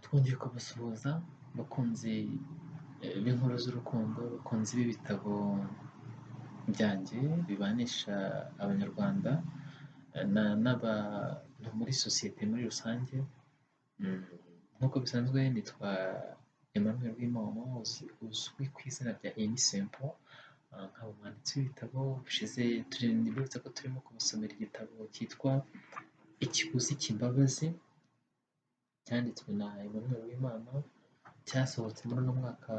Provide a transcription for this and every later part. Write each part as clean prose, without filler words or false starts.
Twongeye kubasuhuza bakunzi b'inkuru z'urukundo, bakunzi b'ibitabo byanjye bibanisha Abanyarwanda n'abantu muri sosiyete muri rusange. Nk'uko bisanzwe, nitwa Emmanuel Uwimana, uzwi ku izina rya Emmy Simple, nkaba umwanditsi w'ibitabo. Ubushize mbibutsa ko turimo kubasomera igitabo cyitwa Ikiguzi cy'Imbabazi, cyanditswe na Emmanuel Uwimana, cyasohotse muri uno mwaka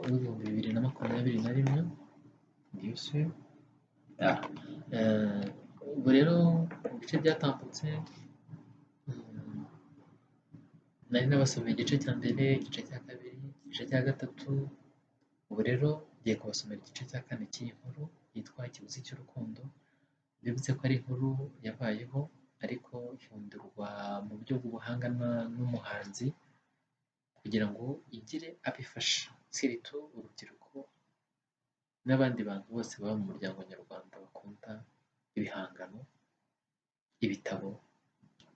w'2021. Ubwo rero mu bice byatambutse nari nabasomeye igice cya mbere, igice cya kabiri, igice cya gatatu. Ubu rero ngiye kubasomera igice cya kane cy'iyi nkuru yitwa Ikiguzi cy'Urukundo. Mbibutse ko ari inkuru yabayeho ariko ihindurwa mu buryo bw'ubuhanga n'umuhanzi kugira ngo igire abo ifasha, surtout urubyiruko n'abandi bantu bose baba mu muryango nyarwanda bakunda ibihangano, ibitabo,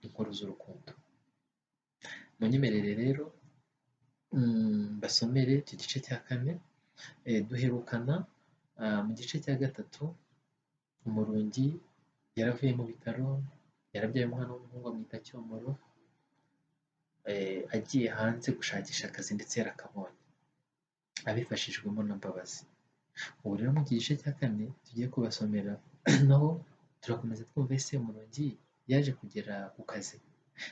inkuru z'urukundo. Munyemerere rero mbasomere iki gice cya kane. Duherukana mu gice cya gatatu, Umurungi yaravuye mu bitaro, yarabyaye umwana w'umuhungu amwita Cyomoro, agiye hanze gushakisha akazi, ndetse yarakabonye abifashijwemo na Mbabazi. Ubu rero mu gice cya kane tugiye kubasomera, naho turakomeza twumva: ese Umurungi yaje kugera ku kazi?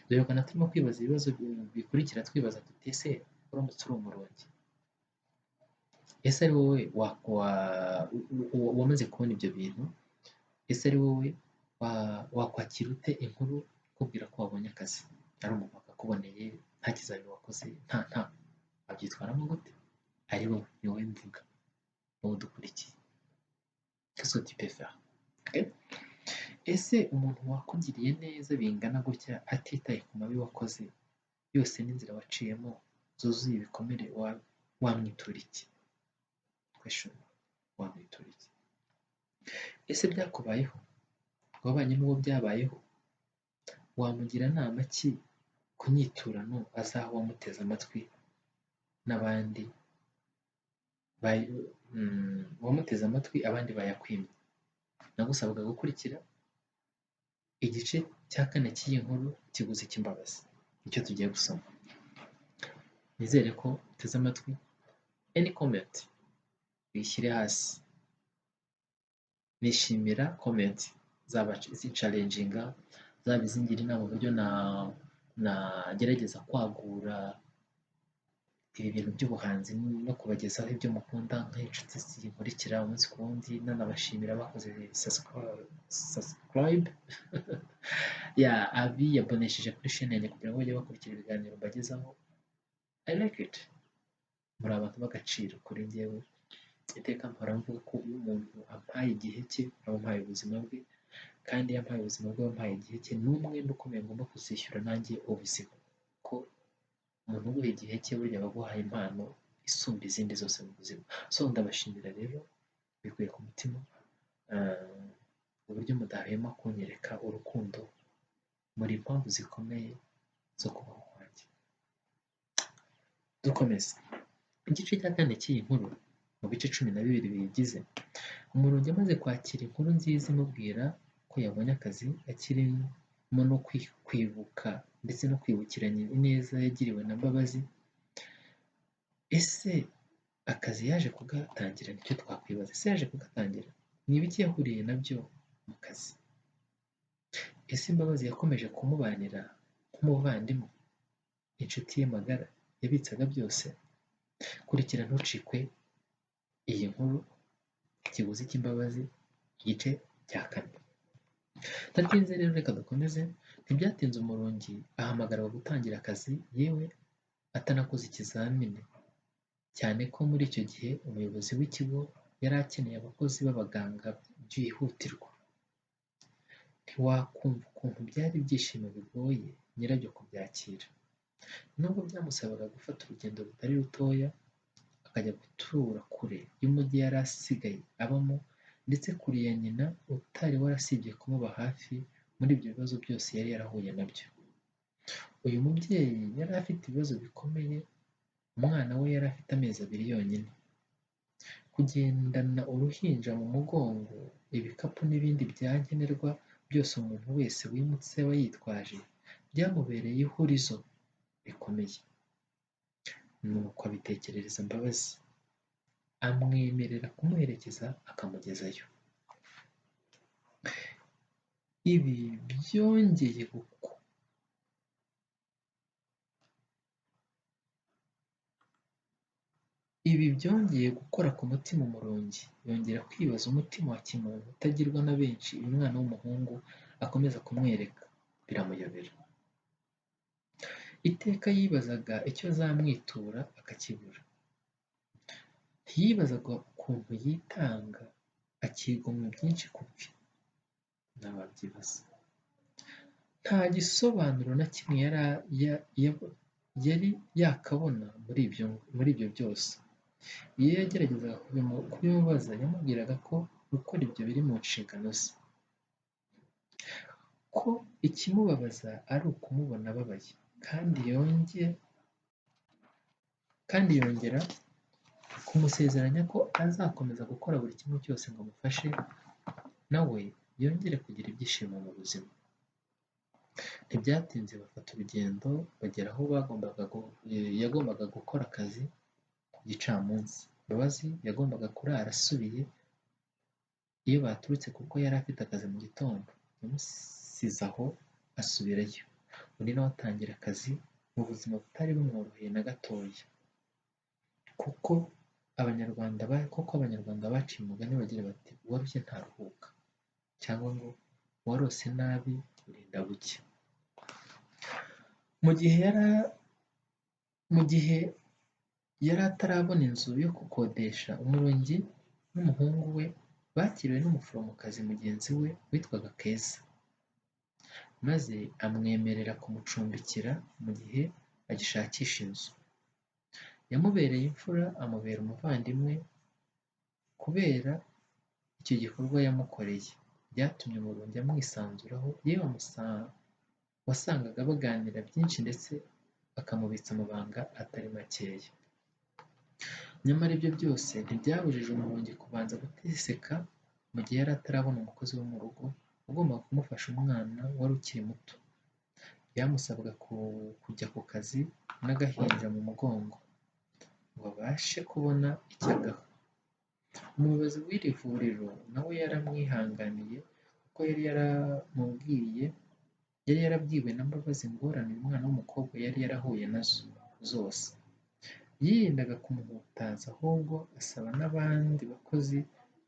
Duherukana turimo kwibaza ibibazo bikurikira, twibaza tuti: ese uramutse uri Umurungi, ese ari wowe wamaze kubona ibyo bintu, ese ari wowe wakwakira ute inkuru ikubwira ko wabonye akazi, ari umuntu wakakuboneye nta kizamini wakoze, nta wabyitwaramo gute? Ari wowe, ni wowe mvuga, wowe udukurikiye, qu'est-ce que tu peux faire? Okay? Ese umuntu wakugiriye neza bingana gutya, atitaye ku mabi wakoze yose n'inzira waciyemo zuzuye ibikomere, wamwitura iki? Question: wamwitura iki? Ese byakubayeho? Wabanye n'uwo byabayeho? Wamugira nama ki ku nyiturano azaha uwamuteze amatwi n'abandi uwamuteze amatwi abandi bayakwimye? Nagusabaga gukurikira igice cya kane cy'iyi nkuru Ikiguzi cy'Imbabazi, nicyo tugiye gusoma. Nizere ko uteze amatwi. Any comment uyishyire hasi. Nishimira comment, zaba izinchallenginga, zaba izingira inama uburyo na nagerageza kwagura ibi bintu by'ubuhanzi no kubagezaho ibyo mukunda nk'inshuti zinkurikira umunsi ku wundi. Nanabashimira bakoze subscribe, ya abiyabonesheje kuri chaîne yanjye kugira ngo bajye bakurikira ibiganiro mbagezaho. I like it. Muri abantu b'agaciro kuri njyewe. Iteka mpora mvuga ko iyo umuntu ampaye igihe cye, aba ampaye ubuzima bwe, kandi iyo ampaye ubuzima bwe, aba ampaye igihe cye. Ni umwenda ukomeye ngomba kuzishyura nanjye ubuzima, ko umuntu uguha igihe cye burya aba aguhaye impano isumba izindi zose mu buzima. So ndabashimira rero bikuye ku mutima uburyo mudahwema kunyereka urukundo. Muri impamvu zikomeye zo kubaho kwanjye. Dukomeze igice cya kane cy'iyi nkuru mu bice 12 biyigize. Umurungi amaze kwakira inkuru nziza imubwira ko yabonye akazi, akirimo no kwibuka ndetse no kwibukiranya ineza yagiriwe na Mbabazi. Ese akazi yaje kugatangira? Nicyo twakwibaza. Ese yaje kugatangira? Ni ibiki yahuriye nabyo mu kazi? Ese Mbabazi yakomeje kumubanira nk'umuvandimwe, inshuti ye magara yabitsaga byose? Kurikira, ntucikwe iyi nkuru Ikiguzi cy'Imbabazi, igice cya kane. Ntatinze rero, reka dukomeze. Ntibyatinze, Umurungi ahamagarwa gutangira akazi, yewe atanakoze ikizamini, cyane ko muri icyo gihe umuyobozi w'ikigo yari akeneye abakozi b'abaganga byihutirwa. Ntiwakumva ukuntu byari ibyishimo bigoye nyirabyo kubyakira, nubwo byamusabaga gufata urugendo rutari rutoya, akajya gutura kure y'umujyi yari asigaye abamo, ndetse kure ya nyina utari warasibye kumuba hafi muri ibyo bibazo byose yari yarahuye nabyo. Uyu mubyeyi yari afite ibibazo bikomeye, umwana we yari afite amezi 2 yonyine. Kugendana uruhinja mu mugongo, ibikapu n'ibindi bya nkenerwa byose umuntu wese wimutse aba yitwaje, byamubereye ihurizo rikomeye. Nuko abitekerereza Mbabazi, amwemerera kumuherekeza akamugezayo. Ibi byongeye gukora ku mutima Umurungi, yongera kwibaza umutima wa kimuntu utagirwa na benshi uyu mwana w'umuhungu akomeza kumwereka, biramuyobera. Iteka yibazaga icyo azamwitura akakibura. Ntiyibazaga ukuntu yitanga akigomwa byinshi ku bwe, nawe wabyibaza. Nta gisobanuro na kimwe yari yakabona muri ibyo byose. Iyo yageragezaga kubimubaza, yamubwiraga ko gukora ibyo biri mu nshingano ze, ko ikimubabaza ari ukumubona ababaye, kandi yongera kumusezeranya ko azakomeza gukora buri kimwe cyose ngo amufashe nawe yongere kugira ibyishimo mu buzima. Ntibyatinze bafata urugendo bagera aho yagombaga gukora akazi ku gicamunsi. Mbabazi yagombaga kurara asubiye iyo baturutse kuko yari afite akazi mu gitondo. Yamusize aho asubirayo, undi nawe atangira akazi mu buzima butari bumworoheye na gatoya, kuko Abanyarwanda baciye umugani bagira bati uwarushye ntaruhuka, cyangwa ngo uwarose nabi burinda bucya. Mu gihe yari atarabona inzu yo gukodesha, Umurungi n'umuhungu we bakiriwe n'umuforomokazi mugenzi we witwaga Keza, maze amwemerera kumucumbikira mu gihe agishakisha inzu. Yamubereye imfura, amubera umuvandimwe. Kubera icyo gikorwa yamukoreye, byatumye Umurungi amwisanzuraho, yewe wasangaga baganira byinshi ndetse akamubitsa amabanga atari makeya. Nyamara ibyo byose ntibyabujije Umurungi kubanza guteseka mu gihe yari atarabona umukozi wo mu rugo ugomba kumufasha umwana wari ukiri muto. Byamusabaga kujya ku kazi n'agahinja mu mugongo ngo abashe kubona icyo agaha. Umuyobozi w'iri vuriro nawe yaramwihanganiye kuko yari yarabwiwe na Mbabazi ingorane uyu mwana w'umukobwa yari yarahuye nazo zose. Yirindaga kumuhutaza ahubwo asaba n'abandi bakozi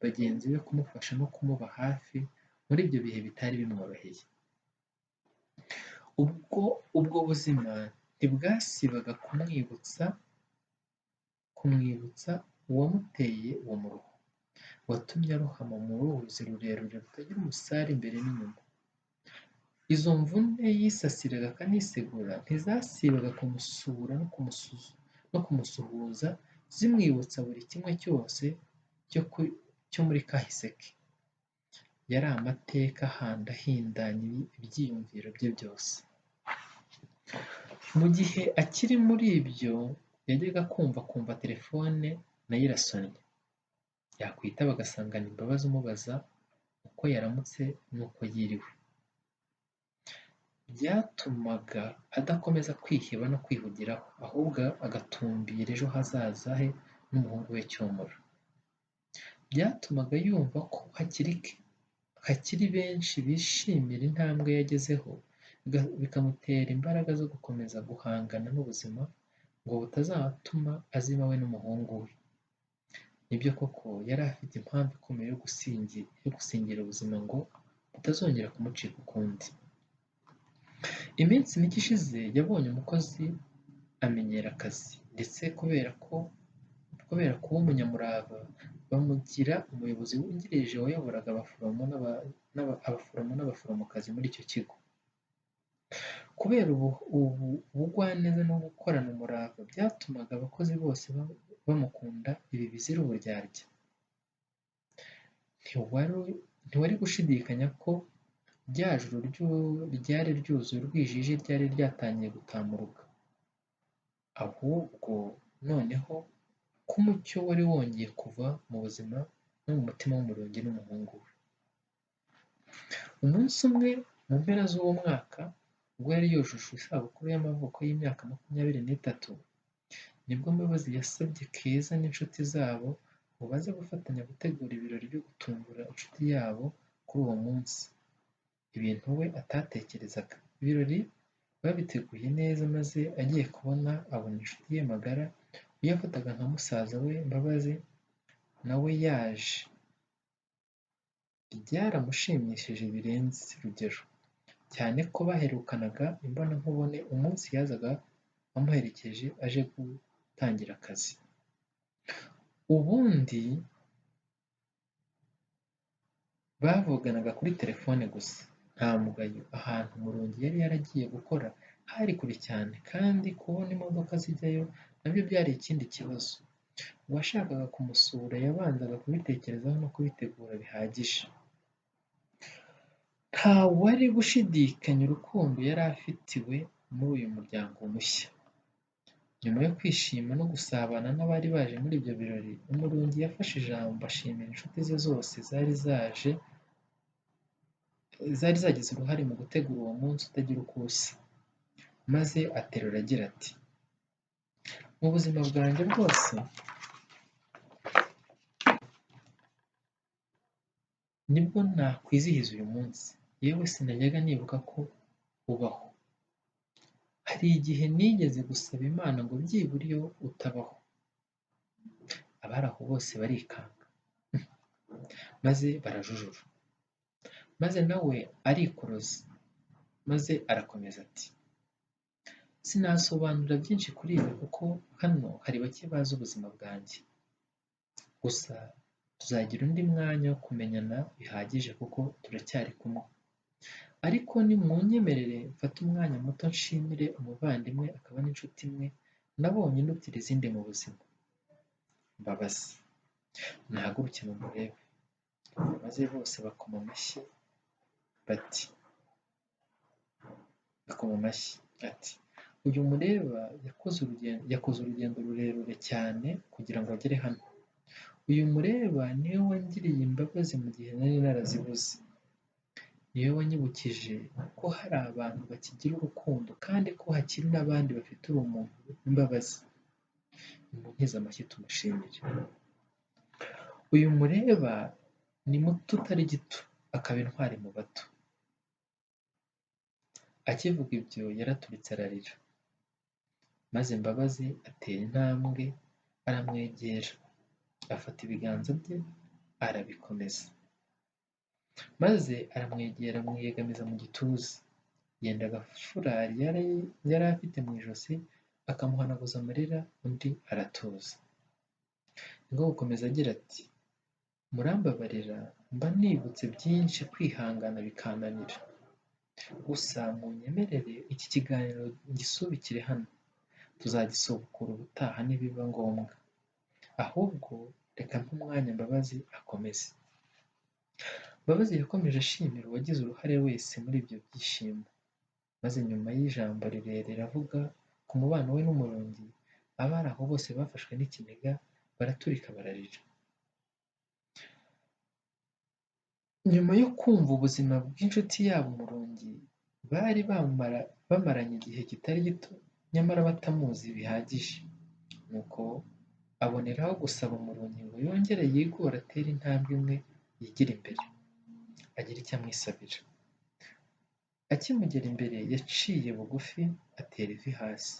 bagenzi be kumufasha no kumuba hafi muri ibyo bihe bitari bimworoheye. Ubwo buzima ntibwasibaga kumwibutsa uwamuteye uwo muruho, watumye arohama mu ruzi rurerure rutagira umusare imbere n'inyuma. Izo mvune yisasiraga akanisegura ntizasibaga kumusura no kumusuhuza, zimwibutsa buri kimwe cyose cyo muri kahise ke. Yari amateka ahanda ahindanya ibyiyumviro bye byose. Mu gihe akiri muri ibyo, yajyaga kumva telefone nayo irasonnye, yakwitaba agasanga ni Mbabazi umubaza uko yaramutse n'uko yiriwe. Byatumaga adakomeza kwiheba no kwihugiraho, ahubwo agatumbira ejo hazaza he n'umuhungu we Cyomoro. Byatumaga yumva ko hakiri benshi bishimira intambwe yagezeho, bikamutera imbaraga zo gukomeza guhangana n'ubuzima ngo butazatuma azima we n'umuhungu we. Nibyo koko yari afite impamvu ikomeye yo gusingira ubuzima ngo butazongera kumucika ukundi. Iminsi mike ishize yabonye umukozi amenyera akazi, ndetse kubera kuba umunyamurava bamugira umuyobozi wungirije wayoboraga abaforomo n'abaforomokazi muri icyo kigo. Kubera ubugwaneza no gukorana umurava byatumaga abakozi bose bamukunda, ibi bizira uburyarya. Ntiwari gushidikanya ko Rya joro ryari ryuzuye urwijiji ryari ryatangiye gutamuruka, ahubwo noneho ko umucyo wari wongeye kuva mu buzima no mu mutima w'Umurungi n'umuhungu we. Umunsi umwe mu mpera z'uwo mwaka, ubwo yari yujuje isabukuru y'amavuko y'imyaka 23, nibwo Mbabazi yasabye Keza n'inshuti zabo ngo baze gufatanya gutegura ibirori byo gutungura inshuti yabo kuri uwo munsi, ibintu we atatekerezaga. Ibirori babiteguye neza maze agiye kubona abona inshuti ye magara uwo yafataga nka musaza we Mbabazi nawe yaje. Byaramushimishije birenze urugero, cyane ko baherukanaga imbonankubone umunsi yazaga amuherekeje aje gutangira akazi. Ubundi bavuganaga kuri telefone gusa, nta mugayo. Ahantu Umurungi yari yaragiye gukora hari kure cyane, kandi kubona imodoka zijyayo nabyo byari ikindi kibazo. Uwashakaga kumusura yabanzaga kubitekerezaho no kubitegura bihagije. Nta wari gushidikanya urukundo yari afitiwe muri uyu muryango mushya. Nyuma yo kwishima no gusabana n'abari baje muri ibyo birori, Umurungi yafashe ijambo ashimira inshuti ze zose zari zagize uruhare mu gutegura uwo munsi utagira uko usa, maze aterura agira ati: "Mu buzima bwanjye bwose nibwo nakwizihiza uyu munsi, yewe sinajyaga nibuka ko ubaho. Hari igihe nigeze gusaba Imana ngo byibura iyo utabaho." Abari aho bose barikanga, maze barajujura, maze nawe arikoroza, maze arakomeza ati: "Sinasobanura byinshi kuri ibi kuko hano hari bake bazi ubuzima bwanjye. Gusa tuzagira undi mwanya wo kumenyana bihagije kuko turacyari kumwe. Ariko nimunyemerere mfate umwanya muto nshimire umuvandimwe akaba n'inshuti imwe nabonye indutira izindi mu buzima. Mbabazi. Nahaguruke mumurebe." Maze bose bakoma amashyi bati bakoma amashyi ati: "Uyu mureba yakoze urugendo rurerure cyane kugira ngo agere hano. Uyu mureba niwe wangiriye imbabazi mu gihe nari narazibuze. Niwe wanyibukije ko hari abantu bakigira urukundo kandi ko hakiri n'abandi bafite ubumuntu n'imbabazi. Nimuntize amashyi tumushimire. Uyu mureba ni muto utari gito, akaba intwari mu bato." Akivuga ibyo yaraturitse ararira, maze Mbabazi atera intambwe aramwegera, afata ibiganza bye arabikomeza, maze aramwegera amwiyegamiza mu gituza, yenda agafurari yari afite mu ijosi akamuhanaguza amarira, undi aratuza. Niko gukomeza agira ati: "Murambabarira mba nibutse byinshi kwihangana bikananira. Gusa munyemerere iki kiganiro ngisubikire hano, tuzagisubukura ubutaha nibiba ngombwa. Ahubwo reka mpe umwanya Mbabazi akomeze." Mbabazi yakomeje ashimira uwagize uruhare wese muri ibyo byishimo, maze nyuma y'ijambo rirerire avuga ku mubano we n'Umurungi, abari aho bose bafashwe n'ikiniga baraturika bararira. Nyuma yo kumva ubuzima bw'inshuti yabo Umurungi, bari bamaranye igihe kitari gito nyamara batamuzi bihagije. Nuko aboneraho gusaba Umurungi ngo yongere yigore atere intambwe imwe yigire imbere, agira icyo amwisabira. Akimugera imbere yaciye bugufi atera ivi hasi,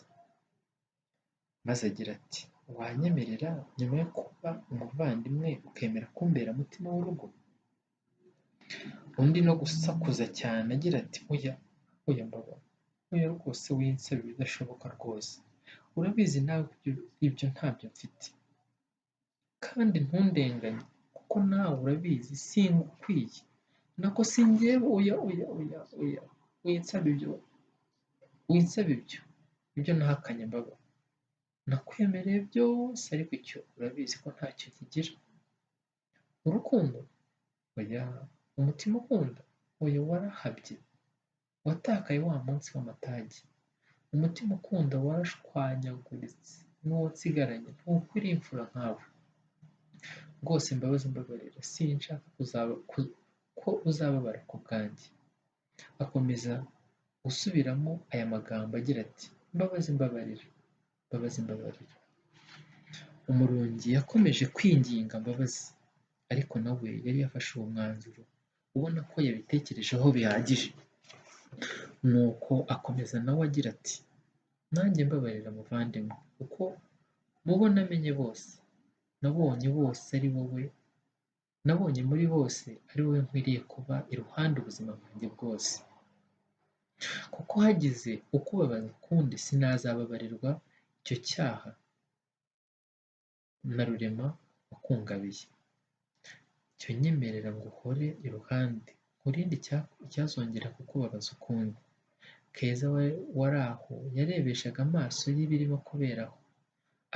maze agira ati: "Wanyemerera nyuma yo kuba umuvandimwe ukemera kumbera mutima w'urugo?" Undi no gusakuza cyane agira ati: "Oya, oya Mbaba, oya rwose winsaba ibidashoboka rwose, urabizi nawe ko ibyo ntabyo mfite, kandi ntundenganye kuko nawe urabizi singukwiye, nako si njyewe, oya oya oya oya, winsaba ibyo, winsaba ibyo, ibyo nahakanye Mbaba, nakwemereye byose ariko icyo urabizi ko ntacyo nkigira. Urukundo? Oya, umutima ukunda? Oya, warahabye, watakaye wa munsi w'amatage. Umutima ukunda warashwanyaguritse, n'uwo nsigaranye ntukwiriye imfura nkawe. Rwose Mbabazi mbabarira, sinshaka ko uzababara ku bwanjye. Akomeza gusubiramo aya magambo agira ati: Mbabazi mbabarira, Mbabazi mbabarira. Umurungi yakomeje kwinginga Mbabazi, ariko nawe yari yafashe uwo mwanzuro ubona ko yabitekerejeho bihagije. Nuko akomeza nawe agira ati: nanjye mbabarira muvandimwe, kuko mubo namenye bose, nabonye bose ari wowe, nabonye muri bose ari wowe nkwiriye kuba iruhande ubuzima bwanjye bwose. Kuko hagize ukubabaza ukundi sinazababarirwa icyo cyaha na Rurema wakungabiye. Cyo nyemerera ngo uhore iruhande, nkurinde icyazongera kukubabaza ukundi. Keza wari aho yarebeshaga amaso ye ibirimo kubera aho,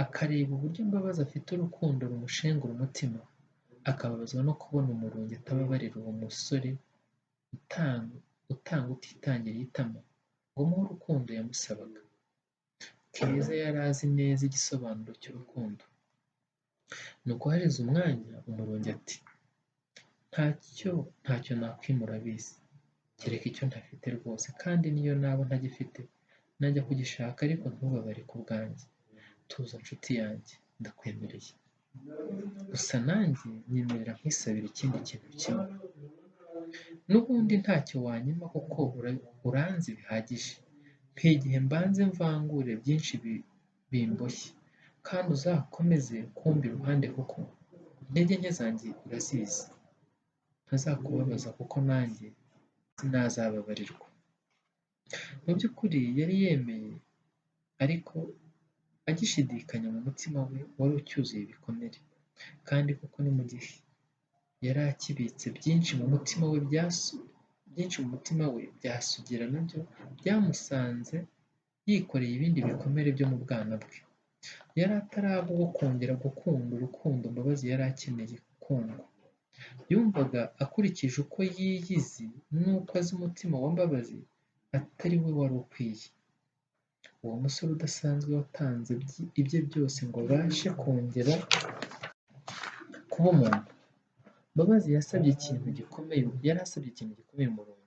akareba uburyo Mbabazi afite urukundo rumushengura umutima, akababazwa no kubona Umurungi atababarira uwo musore utanga utitangiriye itama ngo amuhe urukundo yamusabaga. Keza yari azi neza igisobanuro cy'urukundo. Nuko hashize umwanya Umurungi ati: ntacyo nakwima urabizi, kereka icyo ntafite rwose, kandi niyo naba ntagifite najya kugishaka, ariko ntubabare ku bwanjye. Tuza nshuti yanjye, ndakwemereye. Gusa nanjye nyemerera nkwisabira ikindi kintu kimwe. N'ubundi ntacyo wanyima kuko uranzi bihagije. Mpa igihe mbanze mvangure byinshi bimboshye, kandi uzakomeze kumba iruhande kuko intege nke zanjye urazizi. Ntazakubabaza kuko nanjye sinazababarirwa. Mu by'ukuri yari yemeye, ariko agishidikanya mu mutima we wari ucyuzuye ibikomere. Kandi koko ni mu gihe yari akibitse byinshi mu mutima we bya Sugira nabyo byamusanze yikoreye ibindi bikomere byo mu bwana bwe. Yari ataraba uwo kongera gukunda urukundo Mbabazi yari akeneye gukundwa. Yumvaga akurikije uko yiyizi n'uko azi umutima wa Mbabazi atari we wari ukwiye. Uwo musore udasanzwe watanze ibye byose ngo abashe kongera kuba umuntu. Mbabazi yasabye ikintu gikomeye, yari asabye ikintu gikomeye Umurungi.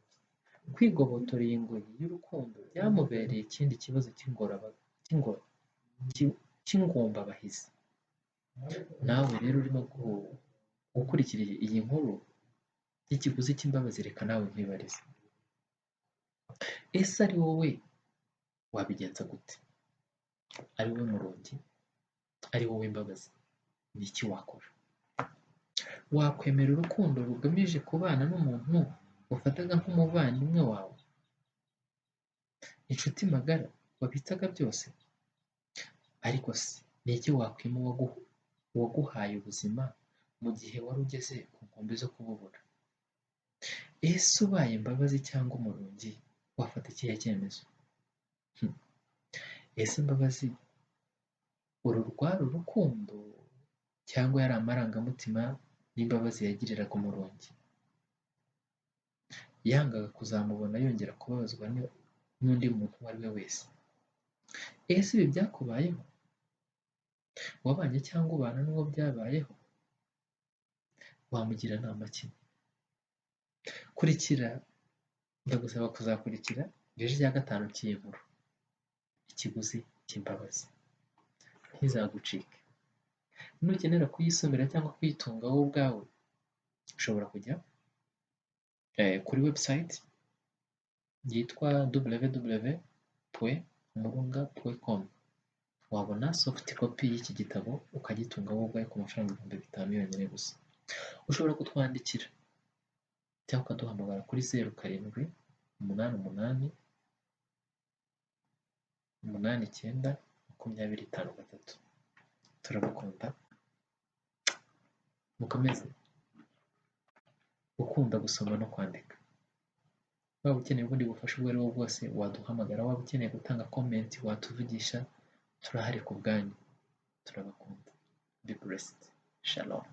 Kwigobotora iyi ngoyi y'urukundo byamubereye ikindi kibazo cy'ingombabahizi. Nawe rero urimo gukurikira iyi nkuru y'ikiguzi cy'imbabazi, reka nawe nkwibarize. Ese ari wowe wabigenza gute? Ari wowe Murungi, ari wowe Mbabazi, ni iki wakora? Wakwemera urukundo rugamije kubana n'umuntu wafataga nk'umuvandimwe wawe, inshuti magara wabitsaga byose? Ariko se ni iki wakwima uwaguhaye ubuzima mu gihe wari ugeze ku nkombe zo kububura? Ese ubaye Mbabazi cyangwa Umurungi wafata ikihe cyemezo? Ese Mbabazi uru rwari urukundo cyangwa yari amarangamutima n'imbabazi yagiriraga Umurungi? Yangaga kuzamubona yongera kubabazwa n'undi muntu uwo ari we wese. Ese ibi byakubayeho? Wabanye cyangwa ubana n'uwo byabayeho? Wamugira inama ki? Kurikira, ndagusaba kuzakurikira igice cya 5 cy'iyi nkuru, ikiguzi cy'imbabazi. Ntizagucike. Nukenera kuyisomera cyangwa kuyitunga wowe ubwawe, ushobora kujya kuri website yitwa www.umurunga.com, wabona soft copy y'iki gitabo ukagitunga wowe ubwawe ku mafaranga 5000 yonyine gusa. Ushobora kutwandikira cyangwa ukaduhamagara kuri 0 7 8 8 8 9 20 5 3. Turabakunda, mukomeze gukunda gusoma no kwandika. Waba ukeneye ubundi bufasha ubwo ari bwo bwose waduhamagara, waba ukeneye gutanga comment watuvugisha, turahari ku bwanyu. Turabakunda. Be blessed. Shalom.